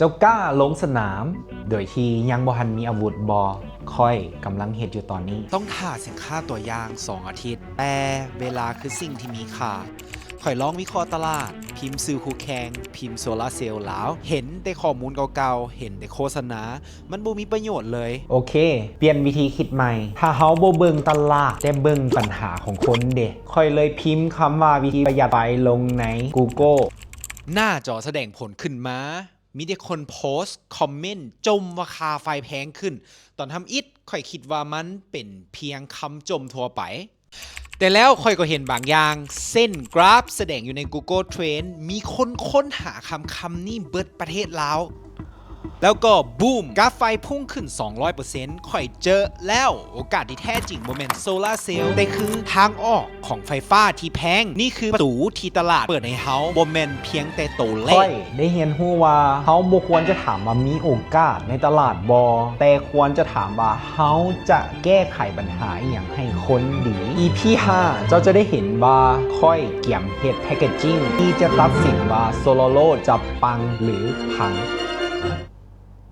ເຈົ້າກ້າລົງສະໜາມໂດຍທີ່ຍັງບໍ່ທັນມີອາວຸດບໍ່? ຂ້ອຍກຳລັງເຮັດຢູ່ຕອນນີ້. ຕ້ອງຖ້າສິນຄ້າຕົວຢ່າງສອງອາທິດ, ແຕ່ເວລາຄືສິ່ງທີ່ມີຄ່າ. ຂ້ອຍລອງວິເຄາະຕະຫຼາດ, ພິມຊື່ຄູ່ແຂ່ງ, ພິມໂຊລາເຊວລາວ, ເຫັນແຕ່ຂໍ້ມູນເກົ່າໆ, ເຫັນແຕ່ໂຄສະນາ, ມັນບໍ່ມີປະໂຫຍດເລີຍ. ໂອເຄ, ປ່ຽນວິທີຄິດໃໝ່. ຖ້າເຮົາບໍ່ເບິ່ງຕະຫຼາດ, ແຕ່ເບິ່ງບັນຫາຂອງຄົນເດ? ຂ້ອຍເລີຍພິມຄຳວ່າວິທີປະຢັດໄຟລົງໃນ Google. ໜ້າຈໍສະແດງຜົນຂຶ້ນມາ, ມີແຕ່ຄົນໂພສ, ຄອມເມັນ, ຈົ່ມວ່າຄ່າໄຟແພງຂຶ້ນ. ຕອນທຳອິດ, ຂ້ອຍຄິດວ່າມັນເປັນພຽງຄຳຈົ່ມທົ່ວໄປ. ແຕ່ແລ້ວຂ້ອຍກໍເຫັນບາງຢ່າງ, ເຊັ່ນ ກຣາຟສະແດງຢູ່ໃນ Google Trend, ມີຄົນຄົ້ນຫາຄຳຄຳນີ້ເບິດປະເທດລາວ. ແລ້ວກໍບູມ, ກາໄຟພຸ່ງຂຶ້ນສອງຮ້ອຍເປີເຊັນ. ຂ້ອຍເຈີແລ້ວ, ໂອກາດທີ່ແທ້ຈິງບໍ່ແມ່ນໂຊລາເຊວ, ແຕ່ຄືທາງອອກຂອງໄຟຟ້າທີ່ແພງ. ນີ້ຄືປະຕູທີ່ຕະຫຼາດເປີດໃຫ້ເຮົາ, ບໍ່ແມ່ນພຽງແຕ່ໂຕເລກ. ຂ້ອຍໄດ້ຮຽນຮູ້ວ່າເຮົາບໍ່ຄວນຈະຖາມວ່າມີໂອກາດໃນຕະຫຼາດບໍ່, ແຕ່ຄວນຈະຖາມວ່າເຮົາຈະແກ້ໄຂບັນຫາອີ່ຫຍັງໃຫ້ຄົນດີ. ອີພີຫ້າ ເຈົ້າຈະໄດ້ເຫັນວ່າຂ້ອຍກຽມເຮັດ packaging ທີ່ຈະຕັດສິນວ່າ Solaro ຈະປັງ ຫຼື ພັງ.